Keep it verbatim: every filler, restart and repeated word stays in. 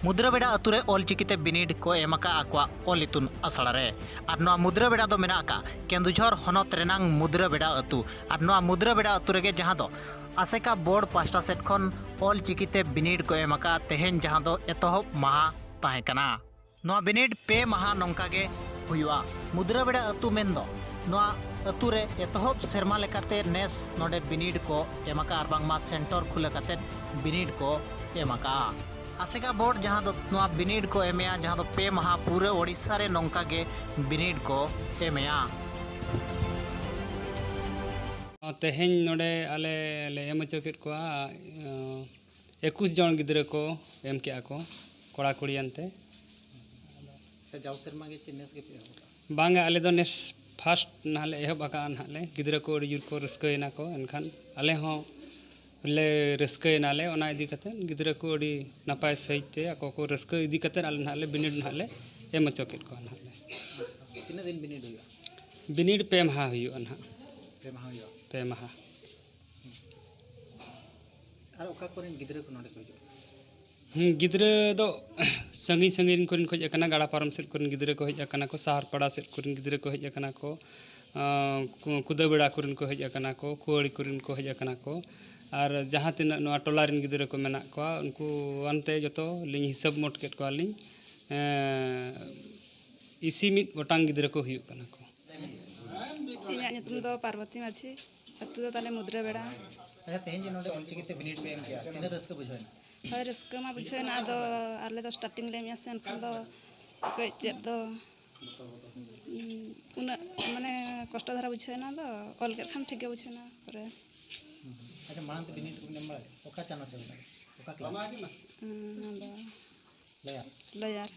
ᱢᱩᱫᱽᱨᱟᱹᱵᱮᱰᱟ ᱟᱹᱛᱩ ᱨᱮ ᱚᱞᱪᱤᱠᱤ ᱛᱮ ᱵᱤᱱᱤᱰ ᱠᱚ ᱮᱢ ᱟᱠᱟᱫ ᱟᱠᱚᱣᱟᱜ ᱚᱞ ᱤᱛᱩᱱ ᱟᱥᱲᱟ ᱨᱮ᱾ ᱟᱨ ᱱᱚᱣᱟ ᱢᱩᱫᱽᱨᱟᱹᱵᱮᱰᱟ ᱫᱚ ᱢᱮᱱᱟᱜ ᱟᱠᱟᱫ ᱠᱮᱱᱫᱩᱡᱷᱚᱨ ᱦᱚᱱᱚᱛ ᱨᱮᱱᱟᱝ ᱢᱩᱫᱽᱨᱟᱹᱵᱮᱰᱟ ᱟᱹᱛᱩ᱾ ᱟᱨ ᱱᱚᱣᱟ ᱢᱩᱫᱽᱨᱟᱹᱵᱮᱰᱟ ᱟᱹᱛᱩ ᱨᱮᱜᱮ ᱡᱟᱦᱟᱸ ᱫᱚ ᱟᱥᱮᱠᱟ ᱵᱳᱨᱰ ᱯᱟᱥᱴᱟ ᱥᱮᱫ ᱠᱷᱚᱱ ᱚᱞᱪᱤᱠᱤ ᱛᱮ ᱵᱤᱱᱤᱰ ᱠᱚ ᱮᱢ ᱟᱠᱟᱫ ᱛᱮᱦᱮᱧ, ᱡᱟᱦᱟᱸ ᱫᱚ ᱮᱛᱚᱦᱚᱵ ᱢᱟᱦᱟ ᱛᱟᱦᱮᱸ ᱠᱟᱱᱟ᱾ ᱱᱚᱣᱟ ᱵᱤᱱᱤᱰ ᱯᱮ ᱢᱟᱦᱟ ᱱᱚᱝᱠᱟ ᱜᱮ ᱦᱩᱭᱩᱜᱼᱟ᱾ ᱢᱩᱫᱽᱨᱟᱹᱵᱮᱰᱟ ᱟᱹᱛᱩ ᱢᱮᱱᱫᱚ ᱱᱚᱣᱟ ᱟᱹᱛᱩ ᱨᱮ ᱮᱛᱚᱦᱚᱵ ᱥᱮᱨᱢᱟ ᱞᱮᱠᱟᱛᱮ ᱱᱮᱥ ᱱᱚᱰᱮ ᱵᱤᱱᱤᱰ ᱠᱚ ᱮᱢ ᱟᱠᱟᱫᱼᱟ, ᱟᱨ ᱵᱟᱝᱢᱟ ᱥᱮᱱᱴᱚᱨ ᱠᱷᱩᱞᱟᱹ ᱠᱟᱛᱮᱫ ᱵᱤᱱᱤᱰ ᱠᱚ ᱮᱢ ᱟᱠᱟᱫᱼᱟ᱾ ᱟᱥᱮᱠᱟ ᱵᱳᱨᱰ ᱡᱟᱦᱟᱸ ᱫᱚ ᱱᱚᱣᱟ ᱵᱤᱱᱤᱰ ᱠᱚ ᱮᱢᱮᱜᱼᱟ, ᱡᱟᱦᱟᱸ ᱫᱚ ᱯᱮ ᱢᱟᱦᱟ ᱯᱩᱨᱟᱹ ᱳᱰᱤᱥᱟ ᱨᱮ ᱱᱚᱝᱠᱟ ᱜᱮ ᱵᱤᱱᱤᱰ ᱠᱚ ᱮᱢᱮᱜᱼᱟ᱾ ᱛᱮᱦᱮᱧ ᱱᱚᱰᱮ ᱟᱞᱮ ᱞᱮ ᱮᱢ ᱦᱚᱪᱚ ᱠᱮᱫ ᱠᱚᱣᱟ, ᱮᱸ, ᱮᱠᱩᱥ ᱡᱚᱱ ᱜᱤᱫᱽᱨᱟᱹ ᱠᱚ ᱮᱢ ᱠᱮᱜᱼᱟ ᱠᱚ, ᱠᱚᱲᱟ ᱠᱩᱲᱤᱭᱟᱱᱛᱮ᱾ ᱥᱮ ᱡᱟᱣ ᱥᱮᱨᱢᱟ ᱜᱮ ᱪᱮ ᱱᱮᱥ ᱜᱮᱯᱮ ᱮᱦᱚᱵ ᱟᱠᱟᱫᱼᱟ? ᱵᱟᱝᱟ, ᱟᱞᱮ ᱫᱚ ᱱᱮᱥ ᱯᱷᱟᱥᱴ ᱱᱟᱦᱟᱜ ᱞᱮ ᱮᱦᱚᱵ ᱟᱠᱟᱫᱼᱟ ᱱᱟᱦᱟᱜ ᱞᱮ᱾ ᱜᱤᱫᱽᱨᱟᱹ ᱠᱚ ᱟᱹᱰᱤ ᱡᱳᱨ ᱠᱚ ᱨᱟᱹᱥᱠᱟᱹᱭᱮᱱᱟ ᱠᱚ, ᱮᱱᱠᱷᱟᱱ ᱟᱞᱮ ᱦᱚᱸ ᱞᱮ ᱨᱟᱹᱥᱠᱟᱹᱭᱮᱱᱟ ᱞᱮ᱾ ᱚᱱᱟ ᱤᱫᱤ ᱠᱟᱛᱮᱫ ᱜᱤᱫᱽᱨᱟᱹ ᱠᱚ ᱟᱹᱰᱤ ᱱᱟᱯᱟᱭ ᱥᱟᱺᱦᱤᱡ ᱛᱮ ᱟᱠᱚ ᱠᱚ ᱨᱟᱹᱥᱠᱟᱹ ᱤᱫᱤ ᱠᱟᱛᱮᱫ ᱟᱞᱮ ᱱᱟᱦᱟᱜ ᱞᱮ ᱵᱤᱱᱤᱰ ᱱᱟᱦᱟᱜ ᱞᱮ ᱮᱢ ᱦᱚᱪᱚ ᱠᱮᱫ ᱠᱚᱣᱟ ᱱᱟᱦᱟᱜ ᱞᱮ᱾ ᱛᱤᱱᱟᱹᱜ ᱫᱤᱱ ᱵᱤᱱᱤᱰ ᱦᱩᱭᱩᱜᱼᱟ? ᱵᱤᱱᱤᱰ ᱯᱮ ᱢᱟᱦᱟ ᱦᱩᱭᱩᱜᱼᱟ ᱱᱟᱦᱟᱜ᱾ ᱯᱮ ᱢᱟᱦᱟ ᱦᱩᱭᱩᱜᱼᱟ᱾ ᱯᱮ ᱢᱟᱦᱟ᱾ ᱟᱨ ᱚᱠᱟ ᱠᱚᱨᱮᱱ ᱜᱤᱫᱽᱨᱟᱹ ᱠᱚ ᱱᱚᱰᱮ ᱠᱚ ᱦᱤᱡᱩᱜᱼᱟ? ᱦᱩᱸ, ᱜᱤᱫᱽᱨᱟᱹ ᱫᱚ ᱥᱟᱺᱜᱤᱧ ᱥᱟᱺᱜᱤᱧ ᱠᱚᱨᱮᱱ ᱠᱚ ᱦᱮᱡ ᱟᱠᱟᱱᱟ, ᱜᱟᱲᱟ ᱯᱟᱨᱚᱢ ᱥᱮᱫ ᱠᱚᱨᱮᱱ ᱜᱤᱫᱽᱨᱟᱹ ᱠᱚ ᱦᱮᱡ ᱟᱠᱟᱱᱟ ᱠᱚ, ᱥᱟᱦᱟᱨ ᱯᱟᱲᱟ ᱥᱮᱫ ᱠᱚᱨᱮᱱ ᱜᱤᱫᱽᱨᱟᱹ ᱠᱚ ᱦᱮᱡ ᱟᱠᱟᱱᱟ ᱠᱚ, ᱟᱸ, ᱠᱩ-, ᱠᱩᱫᱟᱹᱵᱮᱲᱟ ᱠᱚᱨᱮᱱ ᱠᱚ ᱦᱮᱡ ᱟᱠᱟᱱᱟ ᱠᱚ, ᱠᱩᱣᱟᱹᱲᱤ ᱠᱚᱨᱮᱱ ᱠᱚ ᱦᱮᱡ ᱟᱠᱟᱱᱟ ᱠᱚ, ᱟᱨ ᱡᱟᱦᱟᱸ ᱛᱤᱱᱟᱹᱜ ᱱᱚᱣᱟ ᱴᱚᱞᱟ ᱨᱮᱱ ᱜᱤᱫᱽᱨᱟᱹ ᱠᱚ ᱢᱮᱱᱟᱜ ᱠᱚᱣᱟ, ᱩᱱᱠᱩ ᱟᱱᱛᱮ ᱡᱚᱛᱚ ᱞᱤᱧ ᱦᱤᱥᱟᱹᱵ ᱢᱚᱴ ᱠᱮᱫ ᱠᱚᱣᱟᱞᱤᱧ᱾ ᱮᱸ, ᱤᱥᱤ ᱢᱤᱫ ᱜᱚᱴᱟᱝ ᱜᱤᱫᱽᱨᱟᱹ ᱠᱚ ᱦᱩᱭᱩᱜ ᱠᱟᱱᱟ ᱠᱚ᱾ ᱤᱧᱟᱹᱜ ᱧᱩᱛᱩᱢ ᱫᱚ ᱯᱟᱨᱵᱚᱛᱤ ᱢᱟᱹᱡᱷᱤ, ᱟᱹᱛᱩ ᱫᱚ ᱛᱟᱞᱮ ᱢᱩᱫᱽᱨᱟᱹ ᱵᱮᱲᱟ᱾ ᱟᱪᱪᱷᱟ, ᱛᱮᱦᱮᱧ ᱡᱮ ᱱᱚᱰᱮ ᱚᱞᱪᱤᱠᱤ ᱛᱮ ᱵᱤᱱᱤᱰ ᱯᱮ ᱮᱢ ᱠᱮᱜᱼᱟ, ᱛᱤᱱᱟᱹᱜ ᱨᱟᱹᱥᱠᱟᱹ ᱵᱩᱡᱷᱟᱹᱣ ᱮᱱᱟ? ᱦᱳᱭ, ᱨᱟᱹᱥᱠᱟᱹ ᱢᱟ ᱵᱩᱡᱷᱟᱹᱣ ᱮᱱᱟ, ᱟᱫᱚ ᱟᱞᱮ ᱫᱚ ᱥᱴᱟᱨᱴᱤᱝ ᱞᱮ ᱮᱢᱮᱜᱼᱟ ᱥᱮ, ᱮᱱᱠᱷᱟᱱ ᱫᱚ ᱠᱟᱹᱡ ᱪᱮᱫ ᱫᱚ, ᱩᱸ, ᱩᱱᱟᱹᱜ ᱢᱟᱱᱮ ᱠᱚᱥᱴᱚ ᱫᱷᱟᱨᱟ ᱵᱩᱡᱷᱟᱹᱣ ᱮᱱᱟ, ᱟᱫᱚ ᱚᱞ ᱠᱮᱫ ᱠᱷᱟᱱ ᱴᱷᱤᱠ ᱜᱮ ᱵᱩᱡᱷᱟᱹᱣ ᱮᱱᱟ ᱯᱚᱨᱮ᱾ ᱟᱪᱪᱷᱟ, ᱢᱟᱲᱟᱝ ᱛᱮ ᱵᱤᱱᱤᱰ ᱠᱚᱵᱤᱱ ᱮᱢ ᱵᱟᱲᱟ ᱞᱮᱫᱟ? ᱚᱠᱟ ᱪᱟᱱᱟᱪ ᱨᱮ ᱢᱮᱱᱟᱜ ᱵᱤᱱᱟ? ᱚᱠᱟ ᱠᱞᱟᱥ? ᱩᱸ, ᱚᱱᱟ ᱫᱚ ᱞᱟᱭᱟᱨ? ᱞᱟᱭᱟᱨ᱾